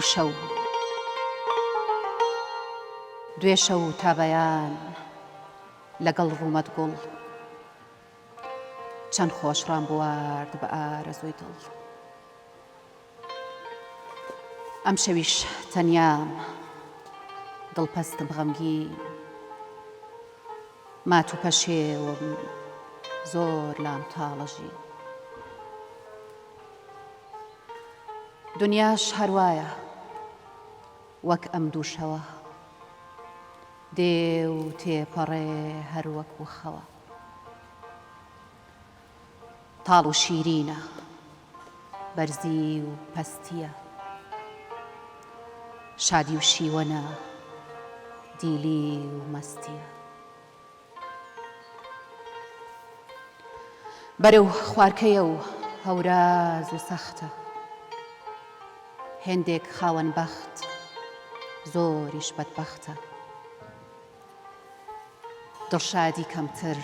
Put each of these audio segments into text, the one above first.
دوو شەو. دوێ شەو تا بەیان لەگەڵ ڕوومەت گوڵ. چەند خۆش ڕامبوارد بە ئارەزووی دڵ. ئەمشەویش تەنیام، دڵپەستم غەمگین. مات و پەشێوم، زۆر لام تاڵە ژین. دنیاش هەر وایە وەک ئەم دووشەوە. دێ و تێپەڕێ هەر وەکوو خەوە. تاڵ و شیرینە، بەرزی و پەستییە. شادی و شیوەنە، دیلی و مەستییە. بەرەو خوارکەیە و هەوراز و سەختە. هێندێک خاوەن بەخت، زۆریش بەدبەختە. دڵشادی کەمتر،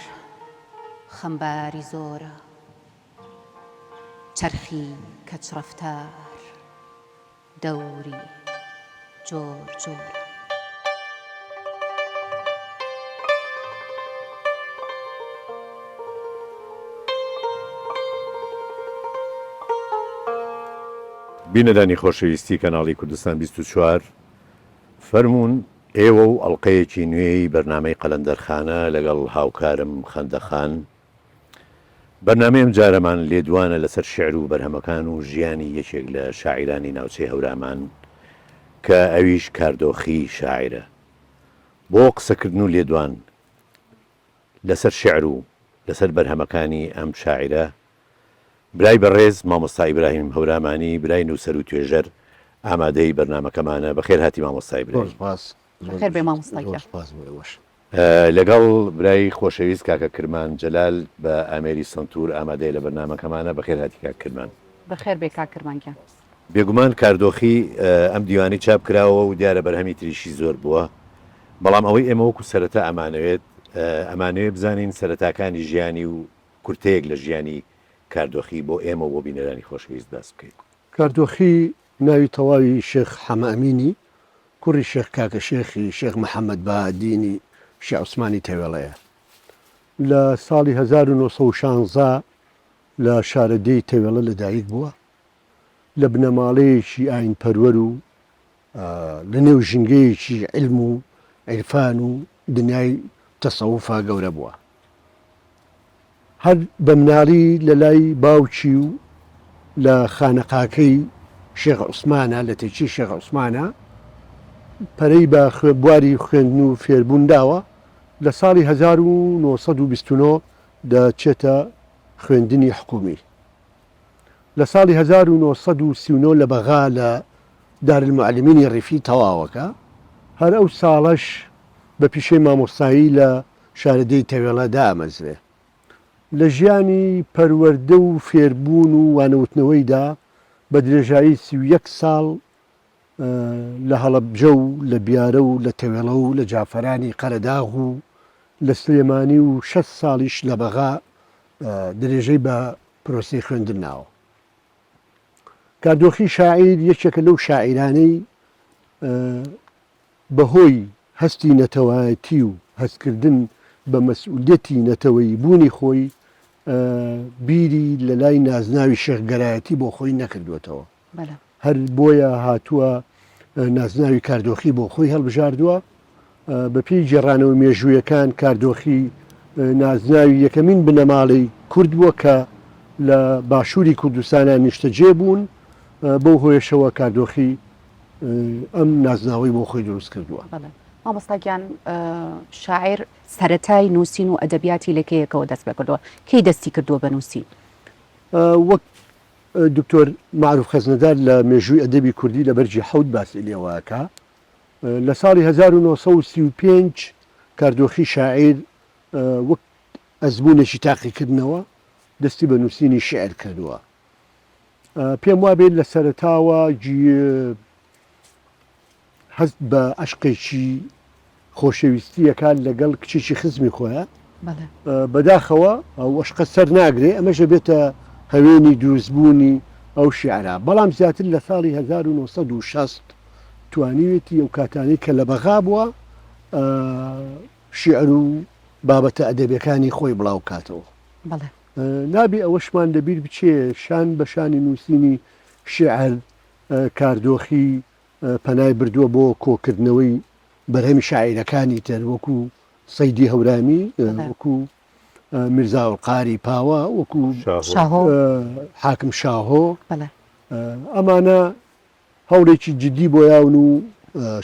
خەمباری زۆرە. چەرخی کەچ ڕەفتار، دەوری جۆر جۆرە. بینەرانی خۆشەویستی کەناڵی کوردستان 24 فەرموون ئێوە و ئەڵقەیەکی نوێی بەرنامەی قەلەندەرخانە لەگەڵ هاوکارم خەندە خان. بەرنامەی ئەمجارەمان لێدوانە لەسەر شیعر و بەرهەمەکان و ژیانی یەکێک لە شاعیرانی ناوچەی هەورامان کە ئەویش کاردۆخی شاعیرە. بۆ قسەکردن و لێدوان لەسەر شیعر و لەسەر بەرهەمەکانی ئەم شاعیرە برای بەڕێز مامۆستا ئیبراهیم هەورامانی برای نووسەر و توێژەر ئامادەی بەرنامەکەمانە بەخێر هاتی مامۆستا ئیبراهیم. زۆر سوپاس. بەخێر بێی مامۆستا گیان. زۆر سوپاس بۆ ئێوەش. لەگەڵ برای خۆشەویست کاکە کرمان جەلال بە ئامێری سەنتور ئامادەیە لە بەرنامەکەمانە بەخێر هاتی کاک کرمان. بەخێر بێی کاک کرمان گیان. بێگومان کاردۆخی ئەم دیوانەی چاپ کراوە و دیارە بەرهەمی تریشی زۆر بووە، بەڵام ئەوەی ئێمە وەکو سەرەتا ئەمانەوێت ئەمانەوێت بزانین سەرەتاکانی ژیانی و کورتەیەک لە ژیانی کاردۆخی بۆ ئێمە و بۆ بینەرانی خۆشەویست باس بکەیت. کاردۆخی ناوی تەواوی شێخ حەمەئەمینی کوڕی شێخ کاکە شێخی شێخ محەمەد بەهائەدینی شێ عوسمانی تەوێڵەیە. لە ساڵی 1916 لە شارەدێی تەوێڵە لەدایک بووە. لە بنەماڵەیەکی ئایینپەروەر و لە نێو ژینگەیەکی عیلم و عیرفان و دنیای تەسەوفا گەورە بووە. هەر بە مناڵی لە لای باوکی و لە خانەقاکەی شێخ عوسمانە لە تەکیەی شێخ عوسمانە پەرەی بە بواری خوێندن و فێربوون داوە، لە ساڵی 1929 دەچێتە خوێندنی حکوومی. لە ساڵی 1939 لە بەغا لە دارالمعلمینی ڕیفی تەواوەکە، هەر ئەو ساڵەش بە پیشەی مامۆستایی لە شارەدێی تەوێڵە دامەزرێ. لە ژیانی پەروەردە و فێربوون و وانەوتنەوەیدا بە درێژایی 31 ساڵ لە هەڵەبجە و لە بیارە و لە تەوێڵە و لە جافەرانی قەرەداغ و لە سلێمانی و شەست ساڵیش لە بەغا درێژەی بە پرۆسەی خوێندن ناوە. کاردۆخی شاعیر یەکێکە لەو شاعیرانەی بەهۆی هەستی نەتەوایەتی و هەستکردن بە مەسئولیەتی نەتەوەیی بوونی خۆی بیری لە لای نازناوی شێخگەرایەتی بۆ خۆی نەکردووەتەوە. هەر بۆیە هاتووە نازناوی کاردۆخی بۆ خۆی هەڵبژاردووە. بە پێی گێڕانەوە مێژوویەکان کاردۆخی نازناوی یەکەمین بنەماڵەی کورد بووە کە لە باشووری کوردستانا نیشتەجێ بوون، بەو هۆیەشەوە کاردۆخی ئەم نازناوەی بۆ خۆی دروست کردووە. بەڵێ مامۆستا گیان شاعیر سەرەتای نووسین و ئەدەبیاتی لە کەیەکەوە دەست پێکردووە؟ کەی دەستی کردووە بە نووسین؟ وەک دکتۆر مەعروف خەزنەدار لە مێژووی ئەدەبی کوردی لە بەرگی حەوت باسی لێوە ئەکا، لە ساڵی 1935 کاردۆخی شاعیر وەک ئەزموونێکی تاقیکردنەوە دەستی بە نووسینی شیعر کردووە. پێم وابێت لە سەرەتاوە هەست بە عەشقێکی خۆشەویستیەکە لەگەڵ کچێکی خزمی خۆیان بەداخەوە ئەو ئەشقە سەر ناگرێ ئەمەش بێتە هەوێنی دروستبوونی ئەو شیعرە، بەڵام زیاتر لە ساڵی 1960 توانیوێتی ئەو کاتانەی کە لە بەغا بووە شیعر و بابەتە ئەدەبیەکانی خۆی بڵاو بکاتەوە. بەڵێ. نابێ ئەوەشمان لەبیر بچێ شان بە شانی نووسینی شیعر کاردۆخی پەنای بردووە بۆ کۆکردنەوەی بەرهەمی شاعیرەکانی تر وەکو سەیدی هەورامی، وەکو میرزا ئۆڵقاری پاوە، وەکو حاکم شاهۆ، ئەمانە هەوڵێکی جدی بۆ یاون و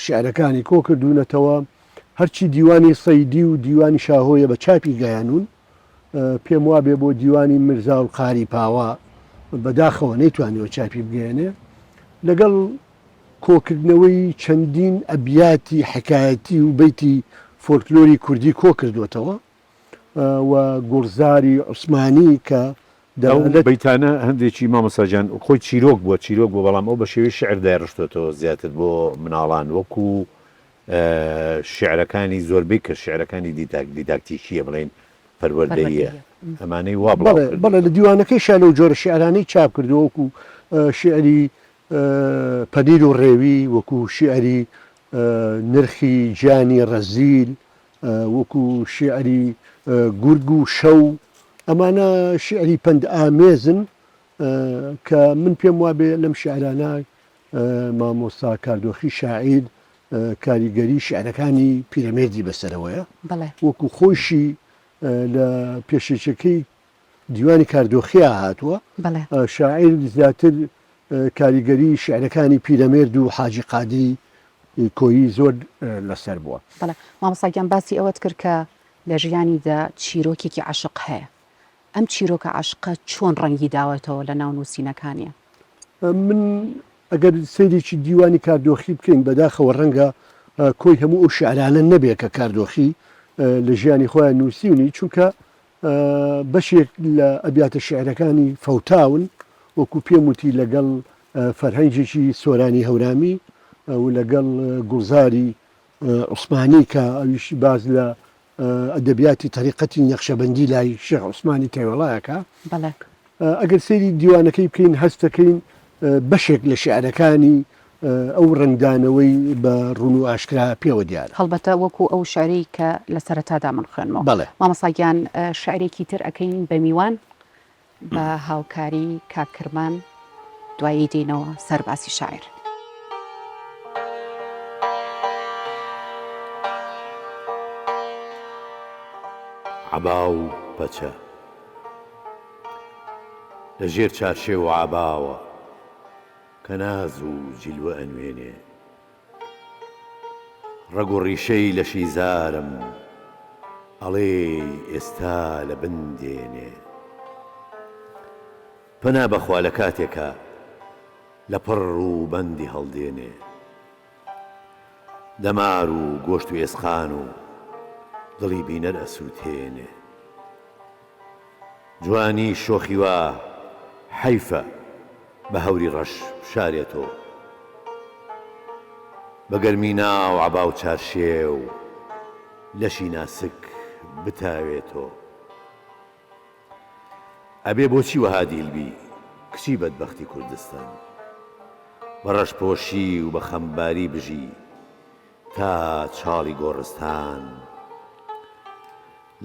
شیعرەکانی کۆکردوونەتەوە، هەرچی دیوانی سەیدی و دیوانی شاهۆیە بە چاپی گەیانوون، پێم وابێ بۆ دیوانی میرزا ئۆڵقاری پاوە بەداخەوە نەیتوانیوە چاپی بگەیەنێ، لەگەڵ کۆکردنەوەی چەندین ئەبیاتی حەکایەتی و بەیتی فۆلکلۆری کوردی کۆکردووەتەوە و گوڵزاری عوسمانی کە ئەو بەیتانە هەندێکی مامۆستا گیان خۆی چیرۆک بووە چیرۆک بووە بەڵام ئەو بە شێوەی شیعر دایڕشتۆتەوە زیاتر بۆ مناڵان وەکو شیعرەکانی زۆربەی کە شیعرەکانی دیداکتیکیە بڵێین پەروەردەییە ئەمانەی وا بڵاو بەڵێ بەڵێ لە کردۆتەوە. دیوانەکەیشا لەو جۆرە شیعرانەی چاپ کردووە وەکو شیعری پەنیر و ڕێوی، وەکو شیعری نرخی گیانی ڕەزیل، وەکو شیعری گورگ و شەو، ئەمانە شیعری پەندئامێزن کە من پێم وابێ لەم شیعرانە مامۆستا کاردۆخی شاعیر کاریگەری شیعرەکانی پیرەمێردی بەسەرەوەیە، وەکو خۆیشی لە پێشەکیەکەی دیوانی کاردۆخیا هاتووە، شاعیر زیاتر کاریگەری شیعرەکانی پیرەمێرد و حاجی قادری کۆیی زۆر لەسەر بووە. بەڵێ مامۆستا گیان باسی ئەوەت کرد کە لە ژیانیدا چیرۆکێکی عەشق هەیە، ئەم چیرۆکە عەشقە چۆن ڕەنگی داوەتەوە لە ناو نووسینەکانیا؟ من ئەگەر سەیرێکی دیوانی کاردۆخی بکەین بەداخەوە ڕەنگە کۆی هەموو ئەو شیعرانە نەبێ کە کاردۆخی لە ژیانی خۆیان نووسیونی، چونکە بەشێک لە ئەبیاتە شیعرەکانی فەوتاون، وەکو پێم وتی لەگەڵ فەرهەنگێکی سۆرانی هەورامی و لەگەڵ گوڵزاری عوسمانی کە ئەویش باس لە ئەدەبیاتی تەریقەتی نەخشەبەندی لای شێخ عوسمانی تەوێڵا ئەکا. ئەگەر سەیری دیوانەکەی بکەین هەست دەکەین بەشێک لە شیعرەکانی ئەو ڕەنگدانەوەی بە ڕوون و ئاشکرا پێوە دیارە. هەڵبەتە وەکو ئەو شعرەی کە لە سەرەتادا من خوێندمەوە. بەڵێ. مامۆستا گیان شعرێکی تر ئەکەین بە میوان بە هاوکاری کاک کرمان دوایی دێینەوە سەر باسی شاعیر. عەبا و پەچە. لە ژێر چارشێو و عەباوە. کە ناز و جیلوە ئەنوێنێ. ڕەگ و ڕیشەی لەشی زارم ئەڵێی ئێستا لە بن دێنێ. پەنا بە خوا لە کاتێکا لە پڕ ڕووبەندی هەڵدێنێ. دەمار و گۆشت و ئێسقان و دڵی بینەر ئەسووتێنێ. جوانی شۆخی وا حەیفە بە هەوری ڕەش بشارێتۆ. بە گەرمی ناو عەبا و چارشێو لەشی ناسک بتاوێتۆ. ئەبێ بۆچی وەها دیل بی کچی بەدبەختی کوردستان؟ بە ڕەشپۆشی و بە خەمباری بژی تا چاڵی گۆڕستان.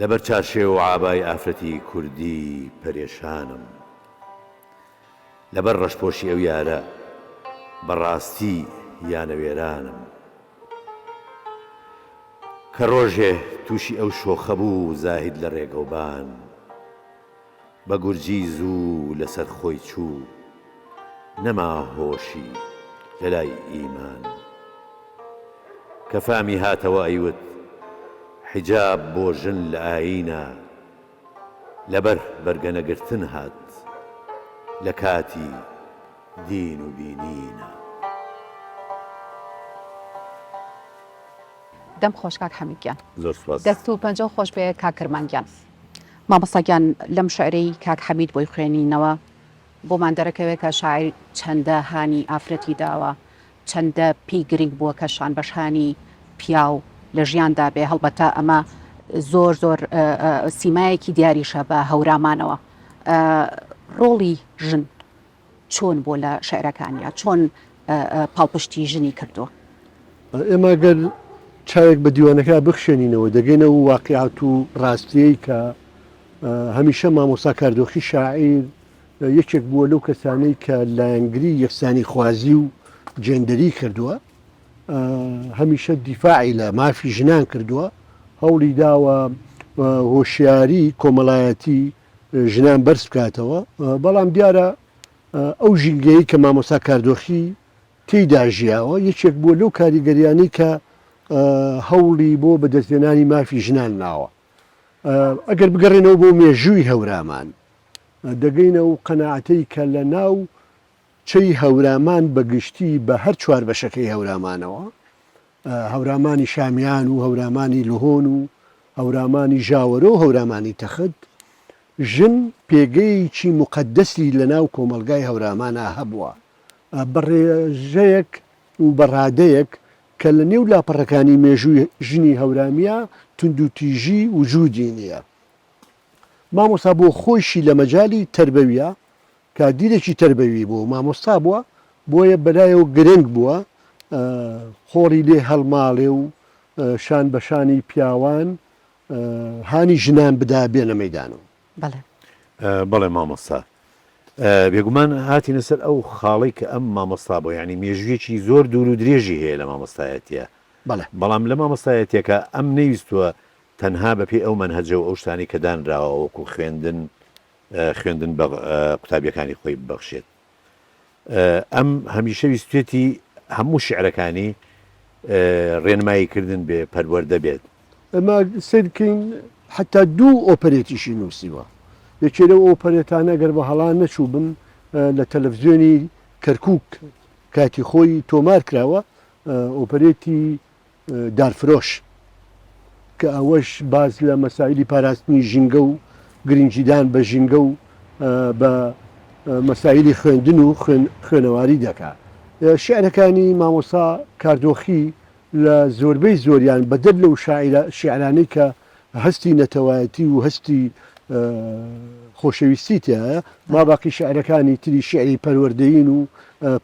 لەبەر چارشێو و عابای ئافرەتی کوردی پەرێشانم. لەبەر ڕەشپۆشی ئەو یارە بە ڕاستی یانە وێرانم. کە ڕۆژێ تووشی ئەو شۆخە بوو زاهید لە ڕێگەوبان. بە گورجی زوو لەسەر خۆی چوو نەما هۆشی لە لای ئیمان. کە فامی هاتەوە ئەیوت حیجاب بۆ ژن لە ئایینە لەبەر بەرگەنەگرتن هات لە کاتی دین و بینینە. دەم خۆش کاک حەمید گیان. زۆر سوپاس. دەست و پەنجەو خۆش بێ کاک کرمان گیان. مامۆستا گیان لەم شعرەی کاک حەمید بۆی خوێنینەوە بۆمان دەرەکەوێت کە شاعیر چەندە هانی ئافرەتی داوە چەندە پێی گرنگ بووە کە شان بەشانی پیاو لە ژیاندا بێ هەڵبەتە ئەمە زۆر زۆر سیمایەکی دیاریشە بە هەورامانەوە ڕۆڵی ژن. چۆن بووە لە شعرەکانیا چۆن پاڵپشتی ژنی کردووە؟ ئێمە گەر چاوێک بە دیوانەکە بخشێنینەوە دەگەینە و واقیعات و ڕاستیەی کە هەمیشە مامۆستا کاردۆخی شاعیر یەکێک بووە لەو کەسانەی کە لایەنگری یەکسانی خوازی و جێندەری کردووە هەمیشە دیفاعی لە مافی ژنان کردووە هەوڵی داوە هۆشیاری کۆمەڵایەتی ژنان بەرز بکاتەوە بەڵام دیارە ئەو ژینگەیە کە مامۆستا کاردۆخی تێیدا ژیاوە یەکێک بووە لەو کاریگەریانەی کە هەوڵی بۆ بەدەستهێنانی مافی ژنان ناوە. ئەگەر بگەڕێنەوە بۆ مێژووی هەورامان دەگەینە ئەو قەناعەتەی کە لە ناو چەی هەورامان بە گشتی بە هەر چوار بەشەکەی هەورامانەوە هەورامانی شامیان و هەورامانی لهۆن و هەورامانی ژاوەرۆ و هەورامانی تەخت ژن پێگەیەکی موقەدەسی لە ناو کۆمەڵگای هەورامانا هەبووە بە ڕێژەیەک و بە ڕادەیەک کە لە نێو لاپەڕەکانی مێژووی ژنی هەورامییا توندوتیژی وجوودی نییە. مامۆستا بۆ خۆیشی لە مەجالی تەربەوییا کادیرێکی تەربەوی بووە و مامۆستا بووە، بۆیە بەلایەوە گرنگ بووە قۆڵی لێ هەڵماڵێ و شان بە شانی پیاوان هانی ژنان بدا بێنە مەیدانەوە. بەڵێ. بەڵێ مامۆستا. بێگومان هاتینە سەر ئەو خاڵەی کە ئەم مامۆستا بووە یانی مێژوویەکی زۆر دوور و درێژی هەیە لە مامۆستایەتیە بەڵێ. بەڵام لە مامۆستایەتیەکە ئەم نەیویستووە تەنها بە پێی ئەو مەنهەجە و ئەو شتانەی کە دانراوە وەکو خوێندن خوێندن بە قوتابیەکانی خۆی ببەخشێت ئەم هەمیشە ویستێتی هەموو شیعرەکانی ڕێنمایی کردن بێ، پەروەردە بێت. ئێمە سەیر بکەین حەتا دوو ئۆپەرێتیشی نووسیوە. یەکێ لەو ئۆپەرێتانە گەر بە هەڵا نەچووبم لە تەلەفزیۆنی کەرکووک کاتی خۆی تۆمار کراوە، ئۆپەرێتی دارفرۆش کە ئەوەش باس لە مەسایلی پاراستنی ژینگە و گرنگیدان بە ژینگە و بە مەسایلی خوێندن و خوێنەواری دەکا. شیعرەکانی مامۆستا کاردۆخی لە زۆربەی زۆریان بەدەر لەو شاعیرە شیعرانەی کە هەستی نەتەوایەتی و هەستی خۆشەویستی تیایە، ماباقی شیعرەکانی تری شیعری پەروەردەیین و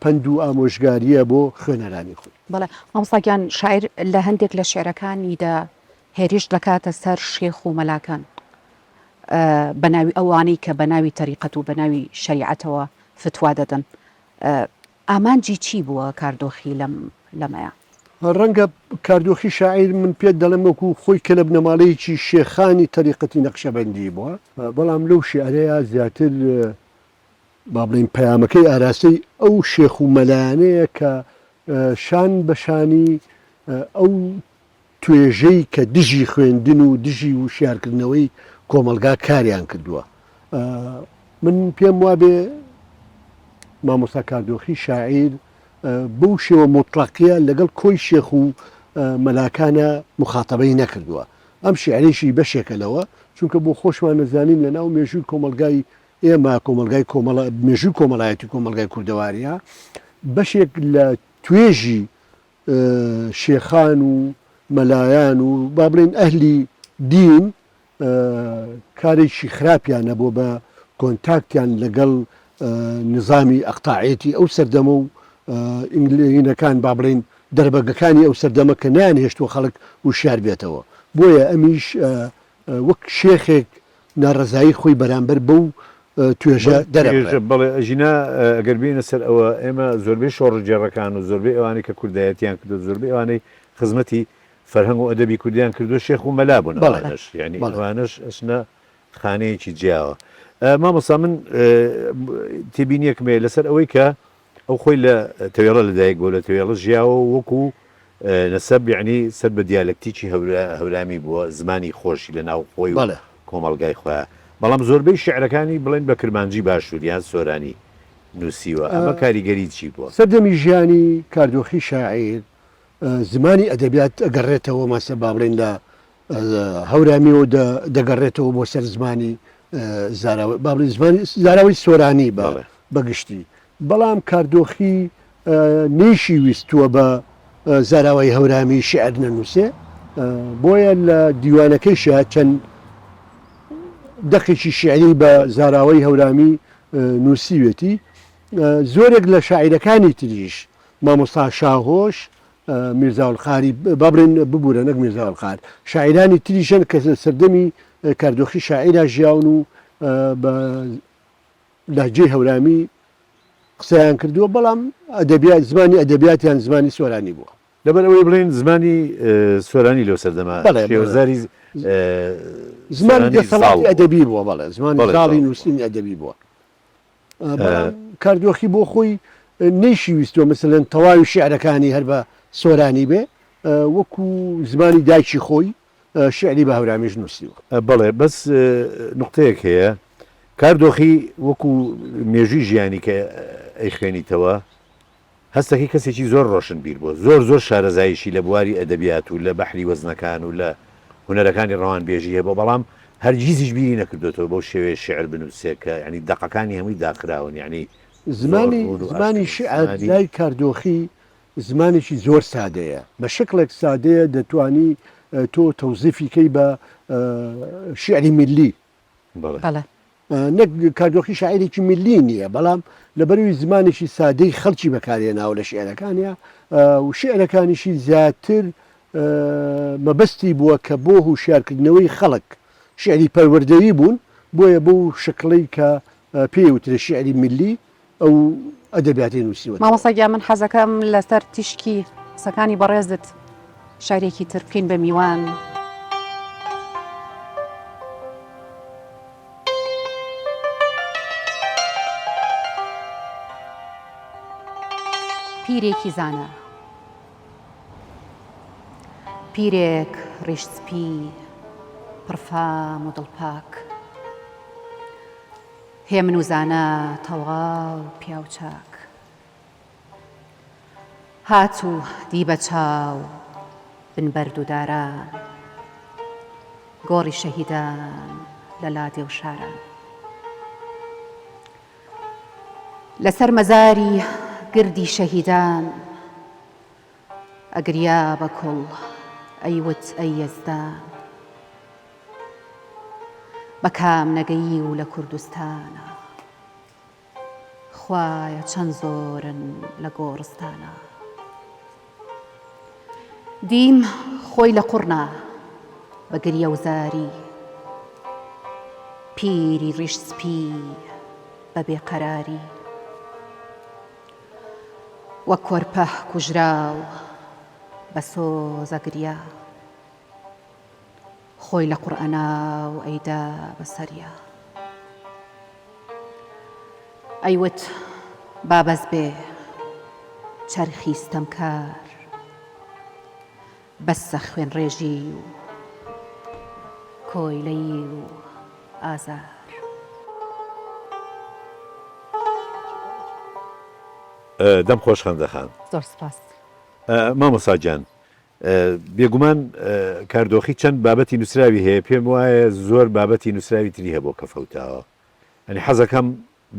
پەند و ئامۆژگارییە بۆ خوێنەرانی خۆی. بەڵێ مامۆستا گیان شاعیر لە هەندێک لە شیعرەکانیدا هێرش دەکاتە سەر شێخ و مەلاکان بە ناوی ئەوانەی کە بە ناوی تەریقەت و بە ناوی شەریعەتەوە فتوا دەدەن ئامانجی چی بووە کاردۆخی لەم لەمەیە؟ ڕەنگە کاردۆخی شاعیر من پێت دەڵێم وەکو خۆی کە لە بنەماڵەیەکی شێخانی تەریقەتی نەقشەبەندی بووە، بەڵام لەو شیعرەیا زیاتر با بڵێین پەیامەکەی ئاراستەی ئەو شێخ و مەلایانەیە کە شان بە شانی ئەو توێژەی کە دژی خوێندن و دژی وشیارکردنەوەی کۆمەڵگا کاریان کردووە. من پێم وابێ مامۆستا کاردۆخی شاعیر بەو شێوە موتڵەقیە لەگەڵ کۆی شێخ و مەلاکانە موخاتەبەی نەکردووە. ئەم شیعرەیشی بەشێکە لەوە، چونکە بۆ خۆشمان ئەزانین لەناو مێژووی کۆمەڵگای ئێمە کۆمەڵگای کۆمەڵە مێژووی کۆمەڵایەتی کۆمەڵگای کوردەواریە بەشێک لە توێژی شێخان و مەلایان و با بڵێین ئەهلی دین کارێکی خراپیان نەبووە بە کۆنتاکتیان لەگەڵ نظامی ئەقتاعێتی ئەو سەردەمە و ئینگلینەکان با بڵێین دەربەگەکانی ئەو سەردەمە کە نەیان هێشتووە خەڵک وشیار بێتەوە بۆیە ئەمیش وەک شێخێک ناڕەزایی خۆی بەرامبەر بەو توێژە دەرەبڕێ. بەڵێ ئەژینا ئەگەر بێینە سەر ئەوە ئێمە زۆربەی شۆڕشگێڕەکان و زۆربەی ئەوانەی کە کوردایەتیان کردووە زۆربەی ئەوانەی خزمەتی فەرهەنگ و ئەدەبی کوردیان کردووە شێخ و مەلا بوون ئەوانەش یانی ئەوانەش ئەچنە خانەیەکی جیاوە. مامۆستا من تێبینیەکم هەیە لەسەر ئەوەی کە ئەو خۆی لە تەوێڵە لەدایک بووە، لە تەوێڵە ژیاوە و وەکوو نەسەب یەعنی سەر بە دیالەکتیکی هەورامی بووە، زمانی خۆشی لە ناو خۆی و کۆمەڵگای خۆیا. بەڵام زۆربەی شیعرەکانی بڵێن بە کرمانجی باشوور یان سۆرانی نووسیوە، ئەمە کاریگەریی چی بووە؟ سەردەمی ژیانی کاردۆخی شاعیر، زمانی ئەدەبیات ئەگەڕێتەوە مەسە با بڵێین لە هەورامیەوە دەگەڕێتەوە بۆ سەر زمانی زاراوە با بڵێین زمانی زاراوەی سۆرانی بە بە گشتی بەڵام کاردۆخی نەیشی ویستووە بە زاراوەی هەورامی شیعر نەنووسێ بۆیە لە دیوانەکەیشا چەند دەقێکی شیعری بە زاراوەی هەورامی نووسیوێتی. زۆرێک لە شاعیرەکانی تریش مامۆستا شاهۆش، میرزاولقاری، با بڵێین ببورە نەک میرزاولقار، شاعیرانی تریش هەن کە سەردەمی کاردۆخی شاعیرا ژیاون و بە لەهجەی هەورامی قسەیان کردووە، بەڵام ئەدەبیات زمانی ئەدەبیاتیان زمانی سۆرانی بووە. لەبەر ئەوەی بڵێین زمانی سۆرانی لەو سەردەمە بەڵێ شێوەزاری زمانی سۆرانی زاڵ دەسەڵاتی بووە. ئەدەبی بووە، بەڵێ زمانی بەڵێ زاڵی زاڵ بووە. نووسینی ئەدەبی بووە. بەڵام کاردۆخی بۆ خۆی نەیشی ویستووە مەسەلەن تەواوی شیعرەکانی هەر بە سۆرانی بێ، وەکوو زمانی دایکی خۆی شیعری بە هەورامیش نووسیوە. بەڵێ بەس نوقتەیەک هەیە کاردۆخی وەکوو مێژووی ژیانی کە ئەیخوێنیتەوە هەستەکەی کەسێکی زۆر ڕۆشنبیر بووە، زۆر زۆر شارەزاییشی لە بواری ئەدەبیات و لە بەحری وەزنەکان و لە هونەرەکانی ڕەوانبێژی هەبووە، بەڵام هەرگیزیش بیری نەکردۆتەوە بەو شێوەیە شیعر بنووسێ کە یانی دەقەکانی هەمووی داخراون یانی زۆر زمانی ڕوون و زمانی ئاشکران شیعر زمانی. لای کاردۆخی زمانێکی زۆر سادەیە، بە شکڵێک سادەیە دەتوانی تۆ تەوزیفی کەی بە شیعری میللی. بەڵێ. بەڵێ. نەک کاردۆخی شاعیرێکی میللی نییە، بەڵام لەبەرئەوەی زمانێکی سادەی خەڵکی بەکارهێناوە لە شیعرەکانیا و شیعرەکانیشی زیاتر مەبەستی بووە کە بۆ هوشیارکردنەوەی خەڵک شیعری پەروەردەیی بوون، بۆیە بەو شکڵەی کە پێی وترێ شیعری میللی ئەو ئەدەبیاتەی نووسیوەتەوە. مامۆستا گیان من حەزەکەم لەسەر تیشکی قسەکانی بەڕێزت شعرێکی تر بکەین بە میوان. پیرێکی زانا. پیرێک ڕیش سپی پڕ فام و دڵ پاک. هێمن و زانا تەواو پیاو چاک. هات و دی بە چاو بن بەرد و داران. گۆڕی شەهیدان لە لادێ و شاران. لەسەر مەزاری گردی شەهیدان. ئەگریا بە کوڵ ئەیوت ئەی یەزدان. بە کام نەگەیی و لە کوردستانا. خوایە چەند زۆرن لە گۆڕستانا. دیم خۆی لە قوڕنا بە گریە و زاری. پیری ڕیش سپی بە بێ قەراری. وەک کۆرپە کوژراو بە سۆزە گریا. خۆی لە قوڕ ئەنا و ئەیدا بە سەریا. ئەیوت با بەس بێ چەرخی ستەمکار، بەسە خوێنڕێژی و کۆیلەیی و ئازار. دەم خۆش خەندە خان. زۆر سپاس. مامۆستا گیان بێگومان کاردۆخی چەند بابەتی نووسراوی هەیە پێم وایە زۆر بابەتی نووسراوی تری هەبوو کە فەوتاوە ئەنی حەزەکەم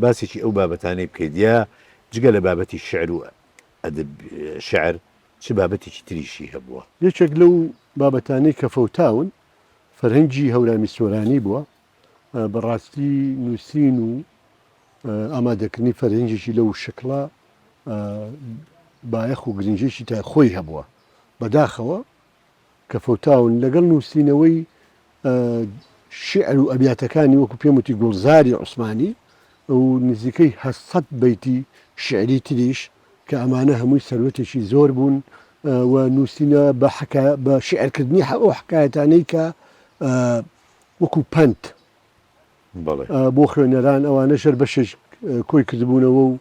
باسێکی ئەو بابەتانەی بکەیت یا جگە لە بابەتی شعر و ئەدب شعر چ بابەتێکی تریشی هەبووە؟ یەکێک لەو بابەتانەی کە فەوتاون فەرهەنگی هەورامی سۆرانی بووە، بەڕاستی نووسین و ئامادەکردنی فەرهەنگێکی لەو شکڵە بایەخ و گرنگیەکی تای خۆی هەبووە، بەداخەوە کە فەوتاون لەگەڵ نووسینەوەی شیعر و ئەبیاتەکانی وەکو پێم وتی گوڵزاری عوسمانی و نزیکەی 800 بەیتی شیعری تریش کە ئەمانە هەمووی سەروەتێکی زۆر بوون و نووسینە بە حکا بە شیعرکردنی ئەو حکایەتانەی کە وەکو پەند بۆ خوێنەران ئەوانەش هەر بەشێک کۆی کردبوونەوە و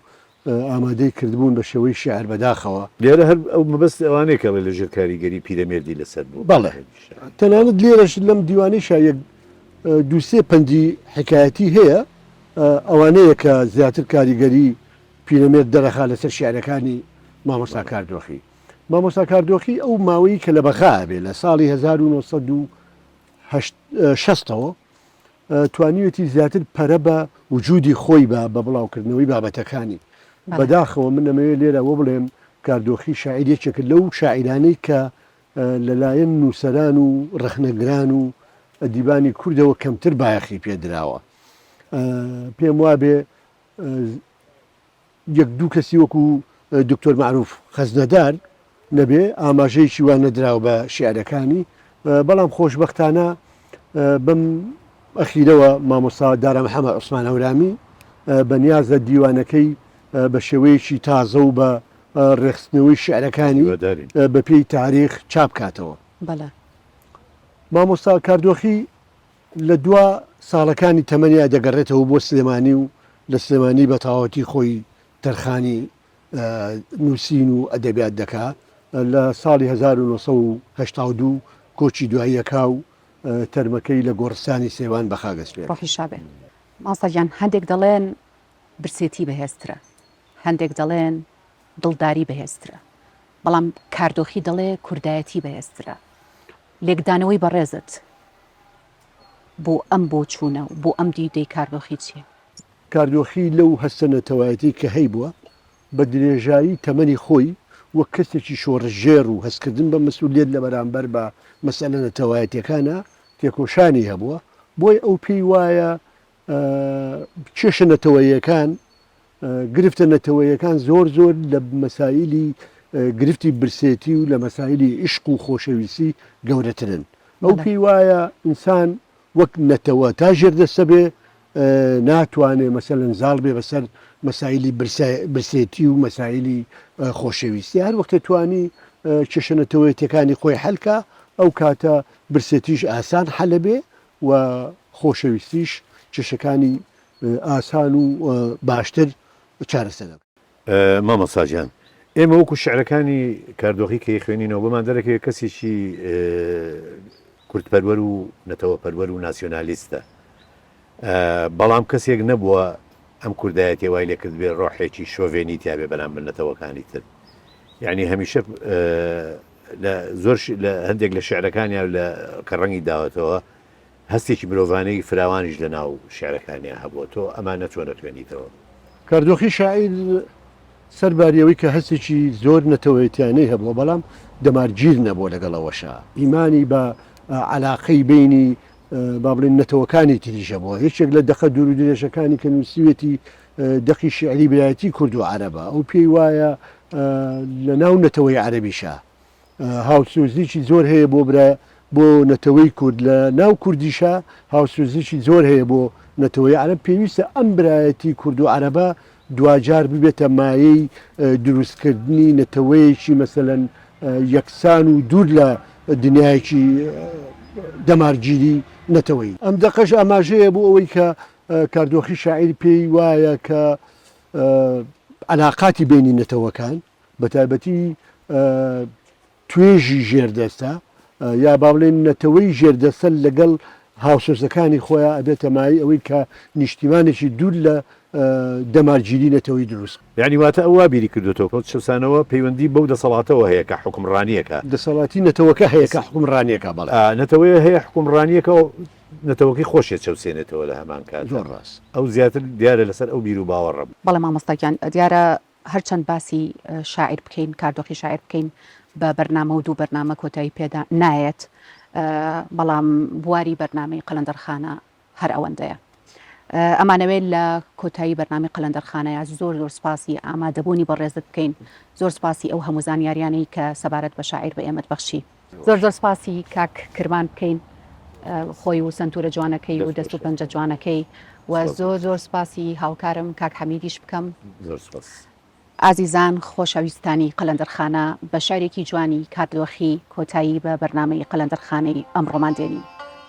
ئامادەی کردبوون بە شێوەی شیعر بەداخەوە. لێرە هەر ئەو مەبەستی ئەوانەیە کە ئەڵێ لە ژێر کاریگەری پیرەمێردی لەسەر بوو. بەڵێ تەنانەت لێرەش لەم دیوانەیشا یەک دوو سێ پەندی حیکایەتی هەیە ئەوانەیە کە زیاتر کاریگەری پیرەمێرد دەرەخا لەسەر شیعرەکانی مامۆستا کاردۆخی. مامۆستا کاردۆخی ئەو ماوەی کە لە بەغا ئەبێ لە ساڵی 1960 ەوە توانیوێتی زیاتر پەرە بە وجودی خۆی با بە بڵاوکردنەوەی بابەتەکانی. بەداخەوە من ئەمەوێ لێرە ئەوە بڵێم کاردۆخی شاعیر یەکێکە لەو شاعیرانەی کە لەلایەن نووسەران و ڕەخنەگران و ئەدیبانی کوردەوە کەمتر بایەخی پێ دراوە. پێم وابێ. یەک دوو کەسی وەکو دکتۆر مەعروف خەزنەدار نەبێ ئاماژەیەکی وا نەدراوە بە شیعرەکانی، بەڵام خۆشبەختانە بەم ئەخیرەوە مامۆستا دارا محەمەد عوسمان هەورامی بەنیازە دیوانەکەی بە شێوەیەکی تازە و بە ڕێکخستنەوەی شیعرەکانی بە پێی تاریخ چاپ کاتەوە. بەڵێ. مامۆستا کاردۆخی لە دوا ساڵەکانی تەمەنیا دەگەڕێتەوە بۆ سلێمانی و لە سلێمانی بە تەواوەتی خۆی تەرخانی نووسین و ئەدەبیات دەکا. لە ساڵی 1982 کۆچی دوایی ئەکا و تەرمەکەی لە گۆڕستانی سەیوان بە خاک ئەسپێرێ. ڕۆحی شا بێ. مامۆستا گیان هەندێک دەڵێن برسێتی بەهێزترە، هەندێک دەڵێن دڵداری بەهێزترە، بەڵام کاردۆخی دەڵێ کوردایەتی بەهێزترە. لێکدانەوەی بەڕێزت بۆ ئەم بۆچوونە و بۆ ئەم دیدەی کاردۆخی چییە؟ کاردۆخی لەو هەستە نەتەوایەتیەی کە هەیبووە، بە درێژایی تەمەنی خۆی وەک کەسێکی شۆڕشگێڕ و هەستکردن بە مەسئولیەت لە بەرامبەر بە مەسئەلە نەتەوایەتیەکانا تێکۆشانی هەبووە، بۆیە ئەو پێی وایە کێشە نەتەوەییەکان، گرفتە نەتەوەییەکان زۆر زۆر لە مەسایلی گرفتی برسێتی و لە مەسایلی عیشق و خۆشەویستی گەورەترن. ئەو پێی وایە ئینسان وەک نەتەوە تا ژێردەستە بێ ناتوانێ مەسەلەن زاڵ بێ بەسەر مەسایلی برسێتی و مەسایلی خۆشەویستی. هەر وەختێ توانی کێشە نەتەوەیەتیەکانی خۆی حەل کا ئەو کاتە برسێتیش ئاسان حەلە بێ و خۆشەویستیش کێشەکانی ئاسان و باشتر چارەسەر دەکات. مامۆستا گیان ئێمە وەکو شیعرەکانی کاردۆخی کە ئەیخوێنینەوە بۆمان دەرەکەوێت کەسێکی کوردپەروەر و نەتەوەپەروەر و ناسیۆنالیستە بەڵام کەسێک نەبووە ئەم کوردایەتیە وای لێکردبێ ڕۆحێکی شۆڤێنی تیابێ بەرامبەر نەتەوەکانی تر یعنی هەمیشە لە زۆر لە هەندێک لە شیعرەکانیا لە کە ڕەنگی داوەتەوە هەستێکی مرۆڤانەی فراوانیش لە ناو شیعرەکانیا هەبووە، تۆ ئەمانە چۆن ئەخوێنیتەوە؟ کاردۆخی شاعیر سەرباری ئەوەی کە هەستێکی زۆر نەتەوەیەتیانەی هەبووە، بەڵام دەمارگیر نەبووە لەگەڵ ئەوەشا ئیمانی بە عەلاقەی بەینی با بڵێین نەتەوەکانی تریش هەبووە. یەکێک لە دەقە دوورودرێژەکانی کە نووسیویەتی دەقی شیعری برایەتی کورد و عەرەبە. ئەو پێی وایە لە ناو نەتەوەی عەرەبیشا هاوسۆزیی زۆر هەیە بۆ برا بۆ نەتەوەی کورد، لە ناو کوردیشا هاوسۆزیی زۆر هەیە بۆ نەتەوەی عەرەب، پێویستە ئەم برایەتی کورد و عەرەبە دواجار ببێتە مایەی دروستکردنی نەتەوەیەکی مەسەلەن یەکسان و دوور لە دنیایەکی دەمارگیری نەتەوەیی. ئەم دەقەش ئاماژەیە بۆ ئەوەی کە کاردۆخی شاعیر پێی وایە کە عەلاقاتی بەینی نەتەوەکان بەتایبەتی توێژی ژێردەستە یا با بڵێین نەتەوەی ژێردەستە لەگەڵ هاوسۆزەکانی خۆیان ئەبێتە مایەی ئەوەی کە نیشتیمانێکی دوور لە دەمارگیری نەتەوەی دروست. یانی واتە ئەو وا بیری کردۆتەوە کە چەوسانەوە پەیوەندی بەو دەسەڵاتەوە هەیە کە حوکمڕانییەکە. دەسەڵاتی نەتەوەکە هەیە کە حوکمڕانییەکە، بەڵێ. نەتەوەیە هەیە حوکمڕانییەکە و نەتەوەکەی خۆشی ئەچەوسێنێتەوە لە هەمان کاتدا. زۆر ڕاست. ئەو زیاتر دیارە لەسەر ئەو بیروباوەڕە بوو. بەڵێ مامۆستا گیان دیارە هەرچەند باسی شاعیر بکەین، کاردۆخی شاعیر بکەین بە بەرنامە و دوو بەرنامە کۆتایی پێدا نایەت، بەڵام بواری بەرنامەی قەلەندەرخانە هەر ئەوەندەیە. ئەمانەوێت لە کۆتایی بەرنامەی قەلەندەرخانەیا زۆر زۆر سپاسی ئامادەبوونی بەڕێزت بکەین، زۆر سپاسی ئەو هەموو زانیاریانەی کە سەبارەت بە شاعیر بە ئێمەت بەخشی. زۆر زۆر سپاسی کاک کرمان بکەین خۆی و سنتورە جوانەکەی و دەست و پەنجە جوانەکەی و زۆر زۆر سپاسی هاوکارم کاک حەمیدیش بکەم. زۆر سپاس. ئازیزان خۆشەویستانی قەلەندەرخانە بە شعرێکی جوانی کاردۆخی کۆتایی بە بەرنامەی قەلەندەرخانەی ئەمڕۆمان دێنین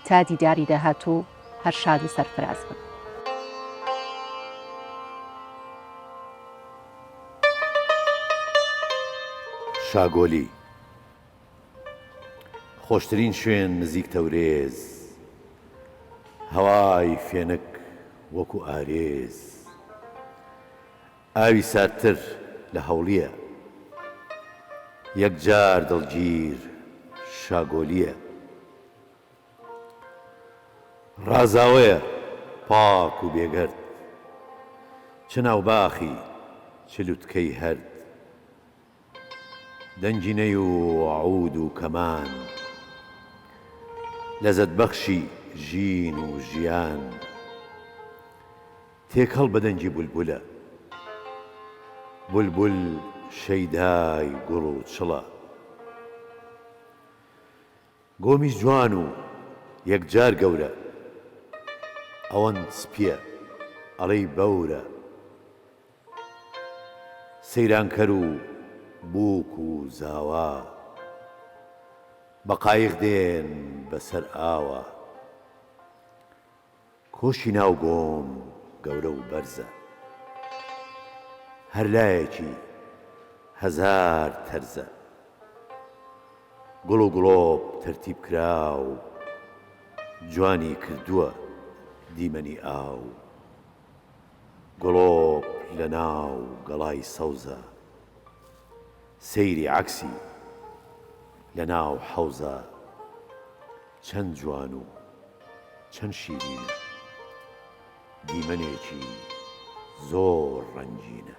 تا دیداری داهاتوو هەر شاد و سەرفراز بن. شاگۆلی خۆشترین شوێن نزیک تەورێز هەوای فێنک وەکو ئارێز ئاوی ساردتر لە هەوڵیە یەکجار دڵگیر شاگۆلیە ڕازاوەیە پاک و بێگەرد چ ناوباخی چ لوتکەی هەرد. دەنگی نەی و عود و کەمان. لەزەت بەخشی ژین و ژیان. تێکەڵ بە دەنگی بولبولە. بولبول شەیدای گوڵ و چڵە. گۆمی جوان و یەکجار گەورە. ئەوەند سپییە ئەڵێی بەورە. سەیرانکەر و بووک و زاوا. بە قایق دێن بە سەر ئاوا. کۆشی ناو گۆم گەورە و بەرزە. هەر لایەکی هەزار تەرزە. گوڵ و گڵۆپ تەرتیب کراو. جوانی کردووە دیمەنی ئاو. گڵۆپ لە ناو گەڵای سەوزە. سەیری عەکسی لە ناو حەوزە. چەند جوان و چەند شیرینە. دیمەنێکی زۆر ڕەنگینە.